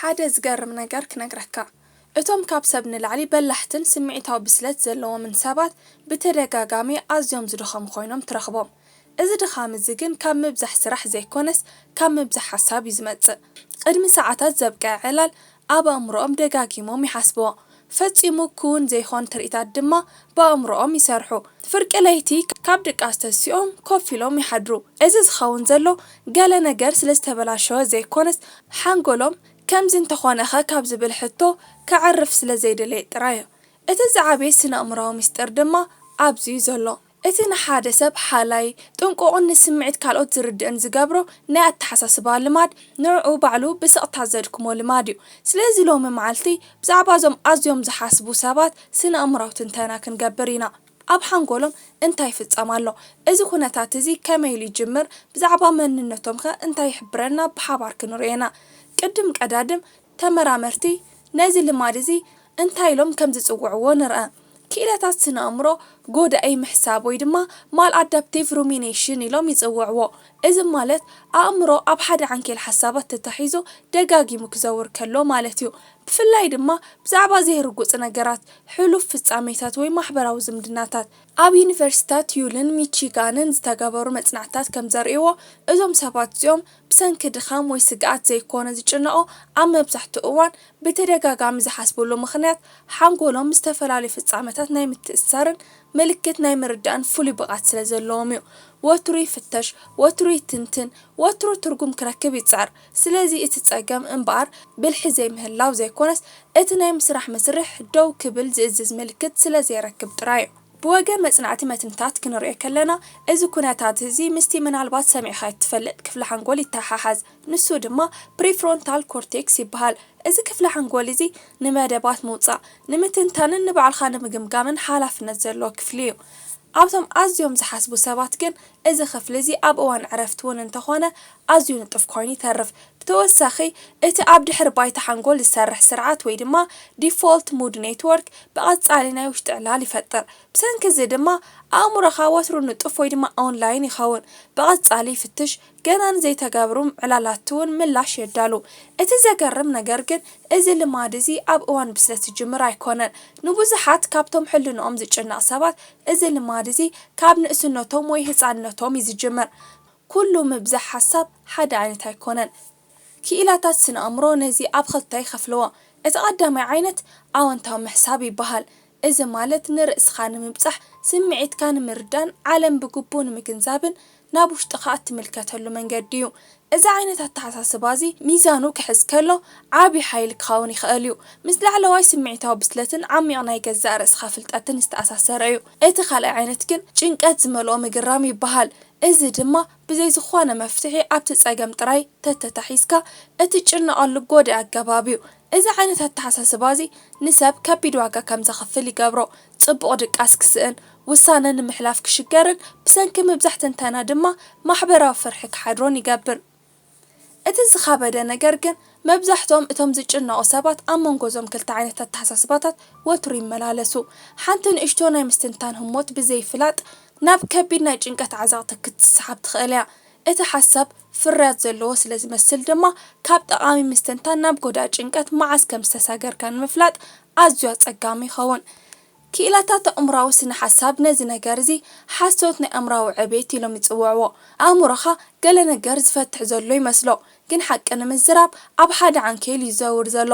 ሓደ ዝገርም ነገር ክነግረካ። እቶም ካብ ሰብ ንላዕሊ በላሕትን ስምዒታዊ ብስለት ዘለዎምን ሰባት ብተደጋጋሚ ኣዝዮም ዝደኸሙ ኮይኖም ትረኽቦም። እዚ ድኻም እዚ ግን ካብ ምብዛሕ ስራሕ ዘይኮነስ ካብ ምብዛሕ ሓሳብ እዩ ዝመጽእ። ቅድሚ ሰዓታት ዘብቅዐ ዕላል ኣብ ኣእምሮኦም ደጋጊሞም ይሓስብዎ። ፈጺሙ ክውን ዘይኾን ትርኢታት ድማ ብኣእምሮኦም ይሰርሑ። ፍርቂ ለይቲ ካብ ድቃስ ተሲኦም ኮፍ ኢሎም ይሓድሩ። እዚ ዝኸውን ዘሎ ገለ ነገር ስለ ዝተበላሸወ ዘይኮነስ ሓንጎሎም ከምዚ እንተኾነኸ ካብ ዝብል ሕቶ ከዕርፍ ስለ ዘይደለየ ጥራይ እዩ። እቲ ዝዓበየ ስነ-ኣእምሮኣዊ ምስጢር ድማ ኣብዚ እዩ ዘሎ። እቲ ንሓደ ሰብ ሓላይ፣ ጥንቁቕን ንስምዒት ካልኦት ዝርድእን ዝገብሮ ናይ ኣተሓሳስባ ልማድ ንዕኡ ባዕሉ ብስቕታ ዘድክሞ ልማድ እዩ። ስለዚ ሎሚ መዓልቲ ብዛዕባ እዞም ኣዝዮም ዝሓስቡ ሰባት ስነ-ኣእምሮኣዊ ትንተና ክንገብር ኢና። ኣብ ሓንጎሎም እንታይ ይፍጸም ኣሎ? እዚ ኩነታት እዚ ከመይ ኢሉ ይጅምር? ብዛዕባ መንነቶምኸ እንታይ ይሕብረና? ብሓባር ክንርእዮ ኢና። ቅድም ቀዳድም ተመራመርቲ ነዚ ልማድ እዚ እንታይ ኢሎም ከም ዝጽውዕዎ ንርኣ። ክኢላታት ስነ-ኣእምሮ ጎዳኢ ምሕሳብ ወይ ድማ ማልኣዳፕቲቭ ሩሚኔሽን ኢሎም ይጽውዕዎ። እዚ ማለት ኣእምሮ ኣብ ሓደ ዓንኬል ሓሳባት ተታሒዙ ደጋጊሙ ክዘውር ከሎ ማለት እዩ። ብፍላይ ድማ ብዛዕባ ዘይርጉጽ ነገራት፣ ሕሉፍ ፍጻሜታት ወይ ማሕበራዊ ዝምድናታት። ኣብ ዩኒቨርሲታት ዩልን ሚቺጋንን ዝተገበሩ መጽናዕትታት ከም ዘርእይዎ፣ እዞም ሰባት እዚኦም ብሰንኪ ድኻም ወይ ስግኣት ዘይኮነ ዝጭነቑ፣ ኣብ መብዛሕትኡ እዋን ብተደጋጋሚ ዝሓስብሉ ምኽንያት ሓንጎሎም ዝተፈላለዩ ፍጻመታት ናይ ምትእስሳርን ምልክት ናይ ምርዳእን ፍሉይ ብቕዓት ስለ ዘለዎም እዩ። ወትሩ ይፍተሽ፣ ወትሩ ይትንትን፣ ወትሩ ትርጉም ክረክብ ይጽዕር። ስለዚ እቲ ጸገም እምበኣር ብልሒ ዘይምህላው ዘይኮነስ፣ እቲ ናይ ምስራሕ መስርሕ ደው ክብል ዝእዝዝ ምልክት ስለ ዘይረክብ ጥራይ እዩ። ብወገን መጽናዕቲ መትንታት ክንርእዮ ከለና፣ እዚ ኩነታት እዚ ምስቲ ምናልባት ሰሚዕካዮ እትፈልጥ ክፍሊ ሓንጎል ይተሓሓዝ። ንሱ ድማ ፕሪፍሮንታል ኮርቴክስ ይበሃል። እዚ ክፍሊ ሓንጎል እዚ ንመደባት ምውጻእ፣ ንምትንታንን ንባዕልኻ ንምግምጋምን ሓላፍነት ዘለዎ ክፍሊ እዩ። ኣብቶም ኣዝዮም ዝሓስቡ ሰባት ግን እዚ ክፍሊ እዚ ኣብ እዋን ዕረፍቲ እውን እንተኾነ ኣዝዩ ንጡፍ ኮይኑ ይተርፍ። ብተወሳኺ፣ እቲ ኣብ ድሕሪ ባይታ ሓንጎል ዝሰርሕ ስርዓት ወይ ድማ ዲፎልት ሙድ ኔትወርክ ብቐጻሊ ናይ ውሽጢ ዕላል ይፈጥር። ብሰንኪ እዚ ድማ ኣእምሮኻ ወትሩ ንጡፍ ወይ ድማ ኦንላይን ይኸውን። ብቐጻሊ ይፍትሽ፣ ገና ንዘይተገብሩ ዕላላት እውን ምላሽ የዳሉ። እቲ ዘገርም ነገር ግን፣ እዚ ልማድ እዚ ኣብ እዋን ብስለት ዝጅምር ኣይኮነን። ንብዙሓት ካብቶም ሕልንኦም ዝጭነቕ ሰባት፣ እዚ ልማድ እዚ ካብ ንእስነቶም ወይ ህጻንነቶም እዩ ዝጅምር። ኩሉ ምብዛሕ ሓሳብ ሓደ ዓይነት ኣይኮነን። ክኢላታት ስነ-ኣእምሮ ነዚ ኣብ ክልተ ይኸፍልዎ። እቲ ቀዳማይ ዓይነት ኣወንታዊ ምሕሳብ ይበሃል። እዚ ማለት ንርእስኻ ንምብጻሕ፣ ስምዒትካ ንምርዳን ዓለም ብግቡእ ንምግንዛብን ናብ ውሽጥኻ እትምልከተሉ መንገዲ እዩ። እዚ ዓይነት ኣተሓሳስባ እዚ ሚዛኑ ክሕዝ ከሎ ዓቢ ሓይሊ ክኸውን ይኽእል እዩ። ምስ ላዕለዋይ ስምዒታዊ ብስለትን ዓሚቕ ናይ ገዛእ ርእስኻ ፍልጠትን ዝተኣሳሰረ እዩ። እቲ ካልኣይ ዓይነት ግን ጭንቀት ዝመልኦ ምግራም ይበሃል። እዚ ድማ ብዘይ ዝኾነ መፍትሒ ኣብቲ ጸገም ጥራይ ተተታሒዝካ እትጭነቐሉ ጎዳኢ ኣገባብ እዩ። እዚ ዓይነት ኣተሓሳስባ እዚ ንሰብ ከቢድ ዋጋ ከም ዘኽፍል ይገብሮ። ጽቡቕ ድቃስ ክስእን፣ ውሳነ ንምሕላፍ ክሽገርን ብሰንኪ ምብዛሕ ትንተና ድማ ማሕበራዊ ፍርሒ ክሓድሮን ይገብር። እቲ ዝኸበደ ነገር ግን መብዛሕትኦም እቶም ዝጭነቑ ሰባት ኣብ መንጎ እዞም ክልተ ዓይነት ኣተሓሳስባታት ወትሩ ይመላለሱ። ሓንቲ ንእሽቶ ናይ ምስትንታን ህሞት ብዘይፍላጥ ናብ ከቢድ ናይ ጭንቀት ዓዘቕቲ ክትስሓብ ትኽእል እያ። እቲ ሓሳብ ፍርያት ዘለዎ ስለ ዝመስል ድማ፣ ካብ ጠቓሚ ምስትንታን ናብ ጎዳኢ ጭንቀት መዓስ ከም ዝተሳገርካ ንምፍላጥ ኣዝዩ ኣጸጋሚ ይኸውን። ክኢላታት ኣእምሮኣዊ ስነ-ሓሳብ ነዚ ነገር እዚ ሓሶት ናይ ኣእምሮኣዊ ዕቤት ኢሎም ይጽውዕዎ። ኣእምሮኻ ገለ ነገር ዝፈትሕ ዘሎ ይመስሎ፣ ግን ሓቂ ንምዝራብ ኣብ ሓደ ዓንኬል እዩ ዝዘውር ዘሎ።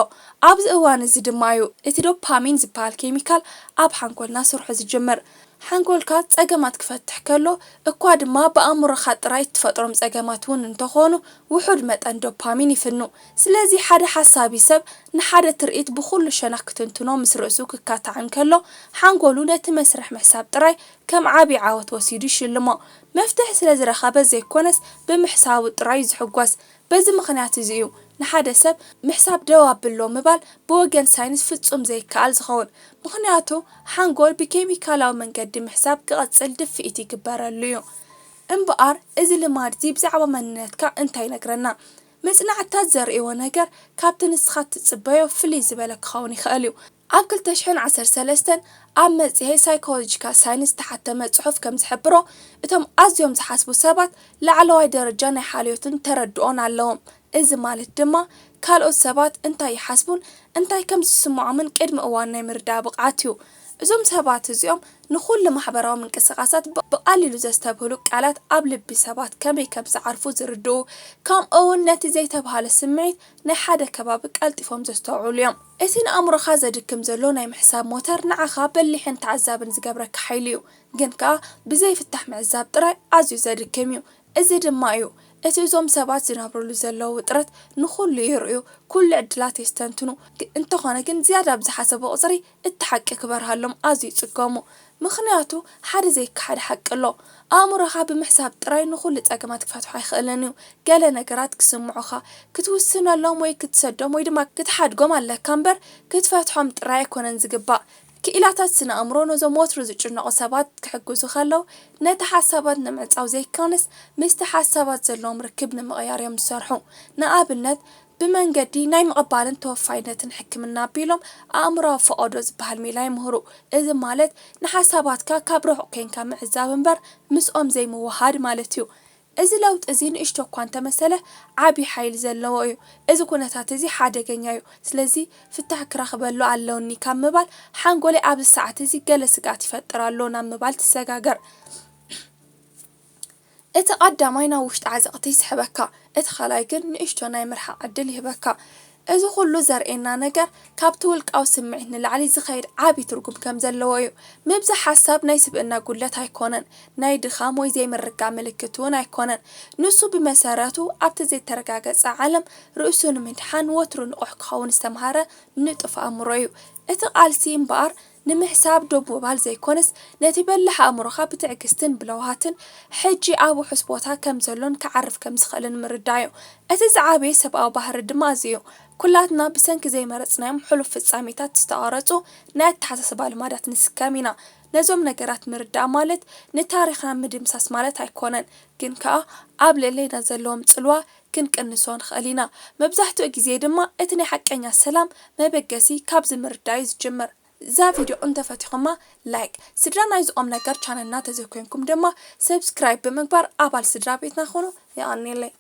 ኣብዚ እዋን እዚ ድማ እዩ እቲ ዶፓሚን ዝበሃል ኬሚካል ኣብ ሓንጎልና ስርሑ ዝጅምር። ሓንጎልካ ጸገማት ክፈትሕ ከሎ እኳ ድማ ብኣእምሮኻ ጥራይ እትፈጥሮም ጸገማት እውን እንተኾኑ ውሑድ መጠን ዶፓሚን ይፍኑ። ስለዚ ሓደ ሓሳቢ ሰብ ንሓደ ትርኢት ብኹሉ ሸነኽ ክትንትኖ ምስ ርእሱ ክካታዕ እንከሎ ሓንጎሉ ነቲ መስርሕ ምሕሳብ ጥራይ ከም ዓቢ ዓወት ወሲዱ ይሽልሞ። መፍትሒ ስለ ዝረኸበ ዘይኮነስ ብምሕሳቡ ጥራይ እዩ ዝሕጎስ። በዚ ምኽንያት እዚ እዩ ንሓደ ሰብ ምሕሳብ ደው ኣብሎ ምባል ብወገን ሳይንስ ፍጹም ዘይከኣል ዝኸውን። ምኽንያቱ ሓንጎል ብኬሚካላዊ መንገዲ ምሕሳብ ክቐጽል ድፍኢት ይግበረሉ እዩ። እምበኣር እዚ ልማድ እዚ ብዛዕባ መንነትካ እንታይ ይነግረና? መጽናዕትታት ዘርእይዎ ነገር ካብቲ ንስኻ እትጽበዮ ፍልይ ዝበለ ክኸውን ይኽእል እዩ። ኣብ ክልተ ሽሕን ዓሰርተ ሰለስተን ኣብ መጽሔት ሳይኮሎጂካል ሳይንስ ዝተሓተመ ጽሑፍ ከም ዝሕብሮ፣ እቶም ኣዝዮም ዝሓስቡ ሰባት ላዕለዋይ ደረጃ ናይ ሓልዮትን ተረድኦን ኣለዎም። እዚ ማለት ድማ ካልኦት ሰባት እንታይ ይሓስቡን እንታይ ከም ዝስምዖምን ቅድሚ እዋን ናይ ምርዳእ ብቕዓት እዩ። እዞም ሰባት እዚኦም ንኹሉ ማሕበራዊ ምንቅስቓሳት ብ-፣ ብቐሊሉ ዘስተብህሉ ቃላት ኣብ ልቢ ሰባት ከመይ ከም ዝዓርፉ ዝርድኡ፣ ከምኡ እውን ነቲ ዘይተባህለ ስምዒት ናይ ሓደ ከባቢ ቀልጢፎም ዘስተውዕሉ እዮም። እቲ ንኣእምሮኻ ዘድክም ዘሎ ናይ ምሕሳብ ሞተር ንዓኻ በሊሕን ተዓዛብን ዝገብረካ ሓይሊ እዩ። ግን ከኣ ብዘይፍታሕ ምዕዛብ ጥራይ ኣዝዩ ዘድክም እዩ። እዚ ድማ እዩ እቲ እዞም ሰባት ዝነብርሉ ዘለዉ ውጥረት። ንኹሉ ይርእዩ፣ ኩሉ ዕድላት የስተንትኑ። ግ-፣ እንተኾነ ግን ዝያዳ ብዝሓሰቡ ቁጽሪ እቲ ሓቂ ክበርሃሎም ኣዝዩ ይጽገሙ። ምኽንያቱ ሓደ ዘይከሓድ ሓቂ ኣሎ። ኣእምሮኻ ብምሕሳብ ጥራይ ንኹሉ ጸገማት ክፈትሖ ኣይኽእልን እዩ። ገለ ነገራት ክስምዑኻ፣ ክትውስነሎም ወይ ክትሰዶም ወይ ድማ ክትሓድጎም ኣለካ እምበር ክትፈትሖም ጥራይ ኣይኮነን ዝግባእ። ክኢላታት ስነ ኣእምሮ ነዞም ወትሩ ዝጭነቑ ሰባት ክሕግዙ ከለዉ፣ ነቲ ሓሳባት ንምዕጻው ዘይኮነስ ምስቲ ሓሳባት ዘለዎም ርክብ ንምቕያር እዮም ዝሰርሑ። ንኣብነት፣ ብመንገዲ ናይ ምቕባልን ተወፋይነትን ሕክምና ኣቢሎም ኣእምሮኣዊ ፈቐዶ ዝበሃል ሜላ ይምህሩ። እዚ ማለት ንሓሳባትካ ካብ ርሑቕ ኬንካ ምዕዛብ እምበር ምስኦም ዘይምውሃድ ማለት እዩ። እዚ ለውጢ እዚ ንእሽቶ እኳ እንተመሰለ ዓቢ ሓይሊ ዘለዎ እዩ። እዚ ኩነታት እዚ ሓደገኛ እዩ። ስለዚ ፍታሕ ክረኽበሉ ኣለውኒ ካብ ምባል ሓንጎለይ ኣብዚ ሰዓት እዚ ገለ ስግኣት ይፈጥር ኣሎ ናብ ምባል ትሰጋገር። እቲ ቀዳማይ ናብ ውሽጢ ዓዘቕቲ ይስሕበካ፣ እቲ ካልኣይ ግን ንእሽቶ ናይ ምርሓቕ ዕድል ይህበካ። እዚ ኩሉ ዘርእየና ነገር ካብቲ ውልቃዊ ስምዒት ንላዕሊ ዝኸይድ ዓቢ ትርጉም ከም ዘለዎ እዩ። ምብዛሕ ሓሳብ ናይ ስብእና ጉድለት ኣይኮነን፣ ናይ ድኻም ወይ ዘይምርጋእ ምልክት እውን ኣይኮነን። ንሱ ብመሰረቱ ኣብቲ ዘይተረጋገጸ ዓለም ርእሱ ንምድሓን ወትሩ ንቑሕ ክኸውን ዝተምሃረ ንጡፍ ኣእምሮ እዩ። እቲ ቃልሲ እምበኣር ንምሕሳብ ዶብ ምባል ዘይኮነስ፣ ነቲ በላሕ ኣእምሮኻ ብትዕግስትን ብለውሃትን ሕጂ ኣብ ውሑስ ቦታ ከም ዘሎን ክዓርፍ ከም ዝኽእልን ምርዳእ እዩ። እቲ ዝዓበየ ሰብኣዊ ባህሪ ድማ እዚ እዩ። ኩላትና ብሰንኪ ዘይመረጽናዮም ሕሉፍ ፍጻሜታት ዝተቐረጹ ናይ ኣተሓሳስባ ልማዳት ንስከም ኢና። ነዞም ነገራት ምርዳእ ማለት ንታሪኽና ምድምሳስ ማለት ኣይኮነን፣ ግን ከኣ ኣብ ልዕሌና ዘለዎም ጽልዋ ክንቅንሶ ንኽእል ኢና። መብዛሕትኡ ግዜ ድማ እቲ ናይ ሓቀኛ ሰላም መበገሲ ካብዚ ምርዳእ እዩ ዝጅምር። እዛ ቪድዮ እንተፈቲኹማ ላይክ፣ ስድራ ናይዚ ቁም ነገር ቻነልና ተዘይኮይንኩም ድማ ሰብስክራይብ ብምግባር ኣባል ስድራ ቤትና ኹኑ። የቐንየለይ።